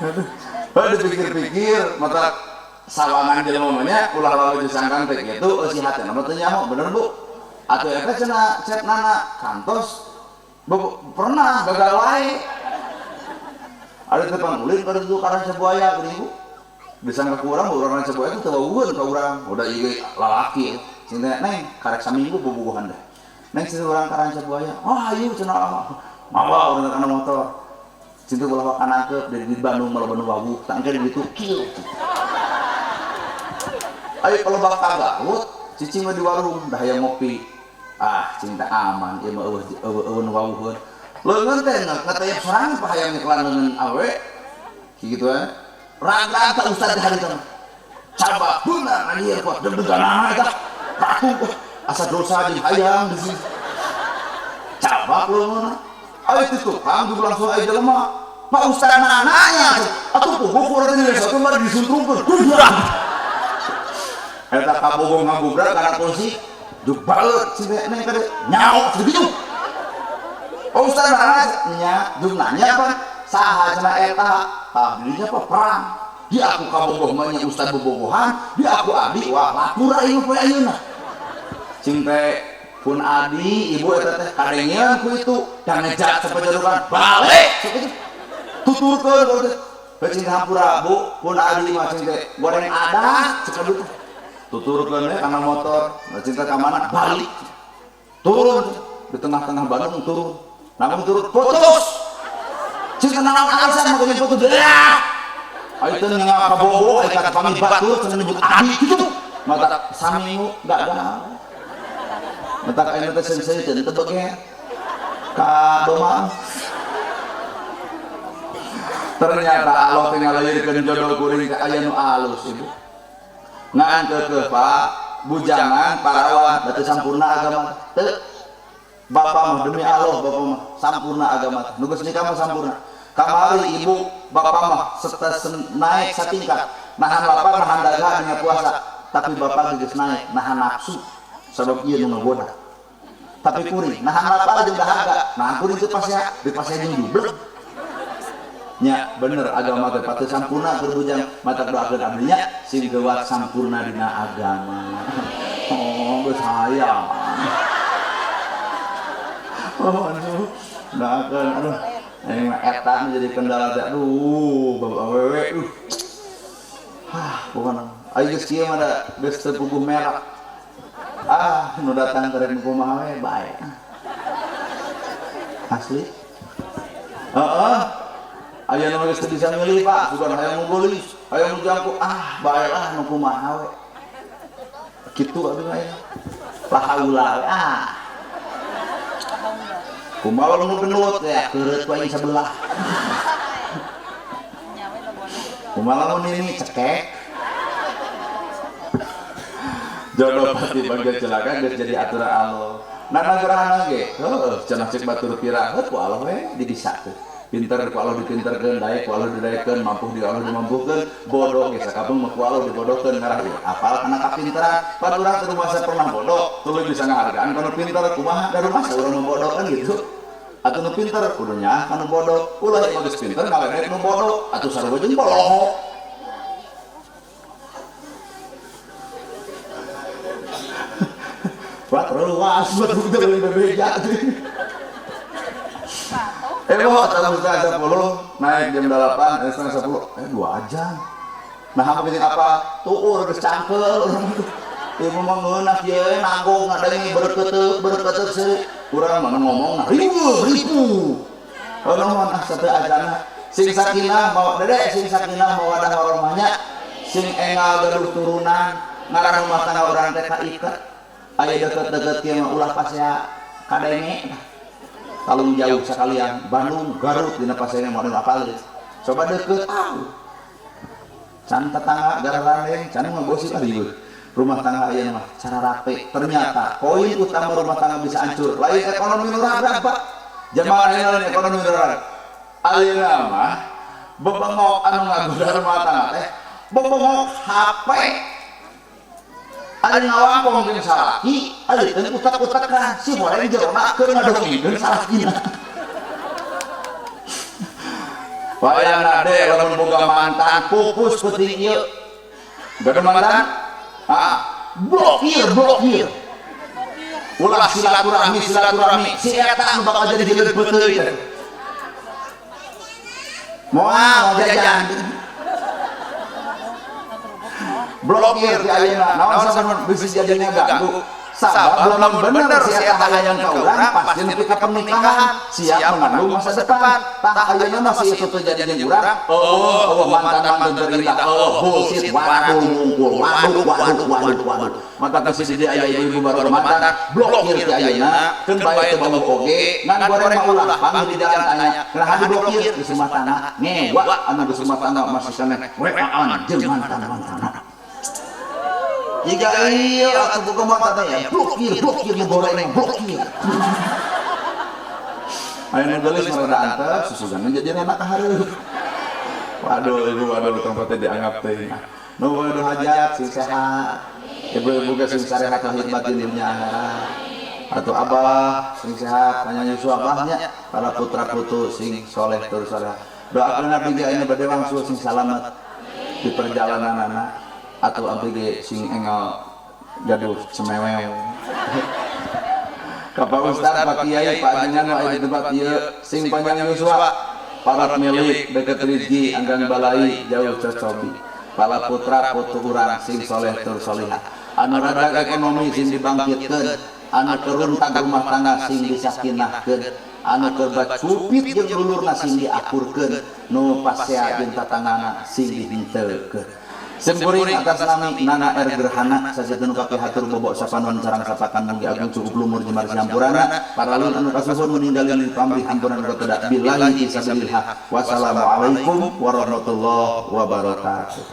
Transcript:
Aduh, dipikir-pikir mata sawangan jelema mah nya ulah lalu disangkang teh kitu eusi hatena mah teu nyaho bener Bu. Atuh eta cenah cep nana kantos pernah gagal wae. Ada teh pangulin kada itu ka Ranca Buaya geuning Bu. Disangka ku urang urang Ranca Buaya teh teu wawuheun ka urang. Udah ieu lalaki cing teh neng karek saminggu bobogohan deh. Neng cing urang ka Ranca Buaya. Oh hayu cenah mawa urang kana motor. Cinta ulah waka nangkep dari di Bandung malah Bandung wawuh tangke di ditu kieu. Ayo kalau bakal Garut cicing mah di warung dah hayang ngopi. Ah cinta aman ieu mah eueuh eueuh nu wawuheun. Leungeun teh ngeteyep sorangan pa hayang nyekelan leungeun awewe. Kitu we. Rag-rag ka ustad hari teh. Cabak beunang anjir kuat deg-degan eta. Patung asa dosa jeung hayang di sini. Cabak leungeun. Ayo itu tukang juga langsung aja jelema. Pak Ustaz nanya atuh puguh urang teh satu mah disuntrungkeun. Gubrak. Eta kabogoh ngagubrak kana kursi juk baeut si neng kade nyaok segitu. Pak Ustaz nanya nya juk nanya apa? Saha cenah eta? Tah dirinya apa perang. Di aku kabogoh mah nya ustaz bobogohan, di aku abdi wah lapur aing poe ayeuna. Cing teh pun adi ibu eta teh kadengean ku itu da ngejak sapajarukan balik sakitu. Tuturkeun ku teh. Cing hampura Bu, pun adi mah cing teh goreng adas cek abdi teh. Tuturkeun we kana motor, cing teh ka mana? Balik. Turun di tengah-tengah Bandung turun. Namun turun putus. Cing teh naon alasan mah putus. Dah. Ayo teh ngakabogo aya ka pami batur cenah nyebut adi kitu. Mata saminggu gagal. Mata ayeuna teh sengseuy teh teu beger. Ka doma. Ternyata Allah teh ngalairkeun jodoh kuring teh aya nu alus ibu. Ngan keukeuh Pak, bujangan parawan da teu sampurna agama teu. Bapak mah demi Allah bapak mah sampurna agama teh. Nu geus nikah mah sampurna. Kamari ibu bapak mah serta naik satingkat, nahan lapar, nahan dahaga dina puasa, tapi bapak geus naik nahan nafsu sabab ieu nu ngagoda. Tapi kuring nahan lapar jeung dahaga, nahan kuring teu pasea, di pasea jeung jublek. Nya bener agama teh patuh sampurna keur bujang mata doakeun abdi nya sing geuwat sampurna dina agama. Oh geus hayang. Oh aduh, doakeun aduh. Aing mah eta nu jadi kendala teh aduh bapak awewe aduh. Hah, bukan aing geus kieu mah da geus teu puguh merek. Ah, nu datang ka rek kumaha we bae. Asli. Heeh. Aya nu geus teu bisa milih Pak, sugan hayang nu geulis, hayang nu jangkung, ah bae lah nu kumaha we. Kitu abdi mah ya. La haula we ah. Kumaha nu gendut ya, keureut ku aing sabelah. Kumaha lamun ini cekek. Jodoh pasti bagian celaka geus jadi aturan Allah. Nah gerahana ge, heueuh cenah cek batur pira, heuh ku Allah we dibisakeun. Pinter ku Allah dipinterkeun, daek ku Allah didaekeun, mampu di Allah dimampukeun, bodoh ge sakabeng mah ku Allah dibodohkeun ngarah ieu. Apal kana kapinteran, pan urang teu rumasa pernah bodoh, tuluy bisa ngahargaan kana pinter kumaha da rumasa urang nu bodoh kan gitu. Atuh nu pinter kudu nyaah kana bodoh, ulah ieu geus pinter ngaledek nu bodoh, atuh sarua jeung boloho. Wah, terluas buat bukti bebeja. Mau jam 9:30 naik jam 8, 9:30, 2 jam. Nah, kamu bikin apa? Tuur geus cangkel. Ieu mah ngeunah ieu nanggung ngadenge berketep berketep seuri. Urang mah ngomong ribu ribu. Oh, nuhun ah sateu acana. Sing sakinah mawa dede, sing sakinah mawadah warahmahnya, sing enggal gaduh turunan, ngaran rumah tangga urang teh kaiket. Aya deket-deket kieu mah ulah pasea kadenge. Talung jauh sekalian Bandung Garut dina pasea mah nu apal geus. Coba deket ah. Can tetangga gararandeng, can mah gosip ah ribut. Rumah tangga ayeuna mah cara rapi. Ternyata poin utama rumah tangga bisa hancur lain ekonomi nu ragrag Pak. Zaman ayeuna lain ekonomi nu ragrag. Ayeuna mah bebengok anu ngagoda rumah tangga teh bebengok HP. Ada ngawangkong jeung salaki, ada teu utak-utakan si goreng jerona keur ngadongengkeun salakina. Wayahna de lamun boga mantan pupus peuting ieu. Gak ada mantan? Ah, blokir, blokir. Ulah silaturahmi, silaturahmi. Si eta nu bakal jadi jeleuk peuteuy teh. Moal jajan. Blokir ti ayeuna. Naon sabab bisa jadi ngaganggu? Sabab lamun bener si eta hayang ka urang pasti nepi ka pernikahan, siap menanggung masa depan. Tah ayeuna mah si itu teu jadi jeung urang. Oh, oh mantan mantan terindah. Oh, bullshit, waduh ngumpul, waduh, waduh, waduh, waduh. Mata si di aya ibu-ibu baru mantan, blokir ti ayeuna, keun bae teu bau oge, ngan goreng mah ulah pang di jalan tanya, kunaha diblokir di rumah tangga, ngewa anu di rumah tangga masih keneh WA-an jeung mantan-mantan. Jika iya atau buka mata ya, blokir, blokir, goreng, blokir. Ayo nu geulis mah rada antep, susugan jadi enak hareup. Waduh, ibu waduh tempatnya dianggap teh. Nu waduh hajat sing sehat. Ibu-ibu ge sing sarehat lahir batin dunya akhirat. Atau abah sing sehat, panjang yuswa abahnya, para putra putu sing soleh terus soleh. Doakeun abdi ge ayeuna bade wangsul sing salamet di perjalananana. Atau abdi ge sing enggal gaduh cemewew. Ka Pak Ustad, Pak Kiai, Pak Ajengan nu aya di tempat ieu sing panjang yuswa, parat milik deket rezeki anggang balai jauh cocobi. Para putra putu urang sing soleh tur solihah. Anu rada ekonomi sing dibangkitkeun, anu keruntag rumah tangga sing disakinahkeun, anu keur bacupit jeung dulurna sing diakurkeun, nu pasea jeung tatanggana sing dihenteukeun. Simkuring atas nami Nana R Gerhana saja nu kapihatur bobok sapanon sarang sapakan mugi agung cukup lumur jemar sampurana paralun anu kasuhun meninggalin di pamrih ampunan kata billahi fisabilillah. Wassalamualaikum warahmatullahi wabarakatuh.